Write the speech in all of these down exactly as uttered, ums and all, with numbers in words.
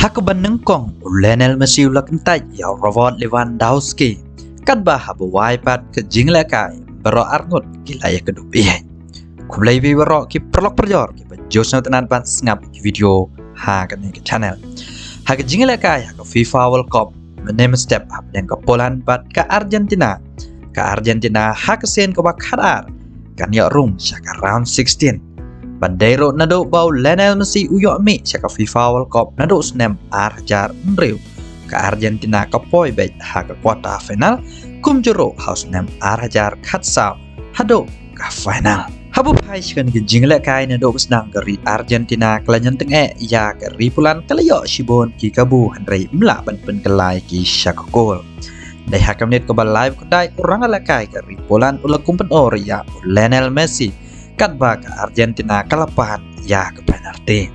Ha kaba nyngkong u Lionel Messi u la kyntait ïa u Robert Lewandowski. Katba haba wai pat ka jinglehkai baroh arngut ki la ïa kdup ïa. Khublei ïa baroh ki paralok parajor kiba ju sngewtynnat ban sngap ki video ha kane ka channel. Ha ka jinglehkai ha ka FIFA World Cup mynne mynstep hapdeng ka Poland bad ka Argentina. Ka Argentina ha ka sien kaba khatar kan ïoh rung sha ka round sixteen. Bad dei ruh naduh ba u Lionel Messi u ïoh mih sha ka FIFA World Cup naduh snem ar hajar hynriew, ka Argentina ka poi beit ha ka quarter final, kumjuh ruh ha u snem ar hajar khatsaw haduh ka final. Haba phai sha kane ka jinglehkai naduh ba sdang ka ri Argentina ka la ñion tyngeh ïa ka ri Poland ka la ïoh shibun ki kabu hynrei ym lah ban pynkylla ïa ki sha ka kol. Dei ha ka minit kaba lai ba khyndai u rangalehkai ka ri Poland u la kum pynur ïa u Lionel Messi katba ka Argentina ka la pan ïa ka penalty.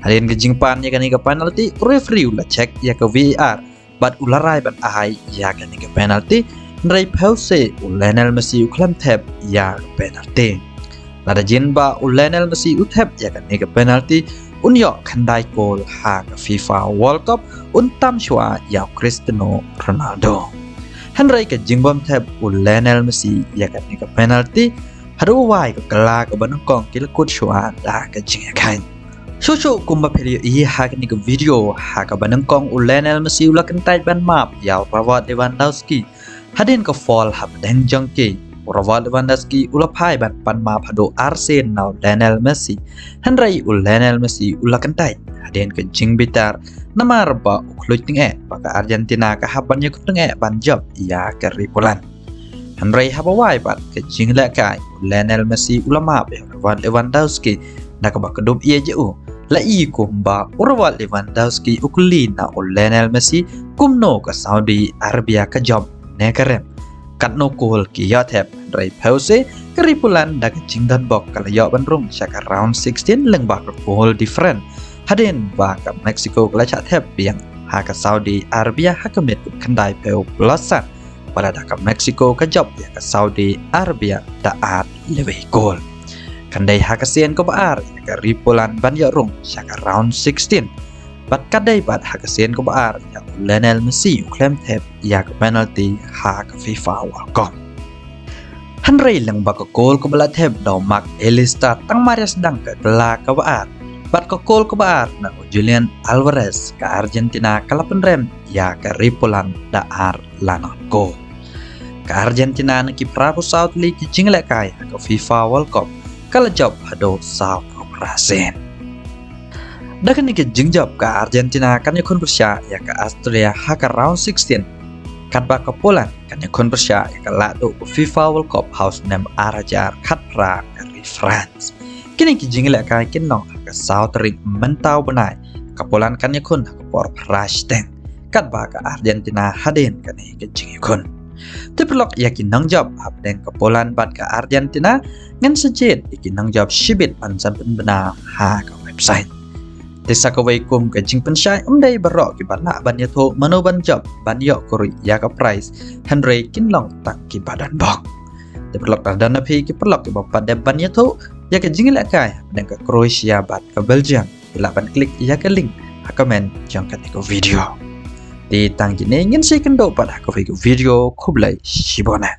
Hadien ka jingpan ïa kane ka penalty u referee u la check ïa ka VAR bad u la rai ban ai ïa kane ka penalty, hynrei phewse u Lionel Messi u khlem thep ïa ka penalty. Lada jin ba u Lionel Messi u thep ïa kane ka penalty, un ïoh khyndai kol ha ka FIFA World Cup, un tam shuwa ïa u Cristiano Ronaldo. Hynrei ka jingbym thep u Lionel Messi ïa kane ka penalty, haduh wai ka kylla kaba nyngkong ki la kut shuwa da ka jingïakhaiñ. Shuh shuh kumba phi la ïohi ha kane ka video, ha kaba nyngkong u Lionel Messi u la kyntait ban map ïa u Robert Lewandowski hadien ka foul hapdeng jong ki. U Robert Lewandowski u la phai ban pan map haduh ar sien na u Lionel Messi. Hynrei u Lionel Messi u la kyntait hadien ka jingbitar namar ba u khluit tyngeh ba ka Argentina ka hap ban ïakhun tyngeh ban jop ïa ka ri Poland. Hynrei haba wai bad ka jinglehkai u Lionel Messi u la map ïa u Robert Lewandowski da kaba kdup ïa u. La i kumba u Robert Lewandowski u kylli na u Lionel Messi kumno ka Saudi Arabia ka jop ne ka rem. Katno kol ki ïoh thep, hynrei phewse ka ri Poland da ka jingdon bok ka la ïoh ban rung sha ka round sixteen lyngba ka goal different. Hadien ba ka Mexico ka la shah thep biang ha ka Saudi Arabia ha ka minit khyndai phew plus san. Bad lada ka Mexico ka jop ïa ka Saudi Arabia da ar lewei kol, kan dei ha ka sien kaba ar ïa ka ri Poland ban ïoh rung sha ka round sixteen. Bad ka dei pat ha ka sien kaba ar ïa u Lionel Messi u khlem thep ïa ka penalty ha ka FIFA World Cup. Hynrei lyngba ka kol kaba la thep da u Mac Allister tang mar ïa sdang ka kylla kaba ar bad ka kol kaba ar na u Julian Alvarez, ka Argentina ka la pynrem ïa ka ri Poland da ar la nod kol. Ka Argentina na ki phra phew saw tylli ki jinglehkai ha ka FIFA World Cup ka la jop haduh saw phew phra sien. Da kane ka jingjop ka Argentina kan ïakhun pyrshah ïa ka Australia ha ka round sixteen. Katba ka Poland kan ïakhun pyrshah ïa ka lahduh ka FIFA World Cup ha u snem ar hajar khatphra ka ri France. Kine ki jinglehkai kin long ha ka saw tarik mynta u bnai. Ka Poland kan ïakhun ha ka por phra shiteng, katba ka Argentina hadien kane ka jingïakhun. Te paralok, ïa ki nongjop hapdeng ka Poland bad ka Argentina, ngan sa jied ïa ki nongjop shibit ban sa pynbna ha ka website. Te sa kawei kum ka jingpynshai, ym dei baroh kiba lah ban ïathuh mano ban jop ban ïoh kyrhuh ïa ka prize, hynrei kin long tang kiba don bok. Te paralok, lada don na phi ki paralok kiba pat dep ban ïathuh ïa ka jinglehkai hapdeng ka Croatia bad ka Belgium, phi lah ban click ïa ka link ha comment jong kane ka video. Te tang kine, ngin sa ïakynduh pat ha kawei ka video. Khublei shibun eh.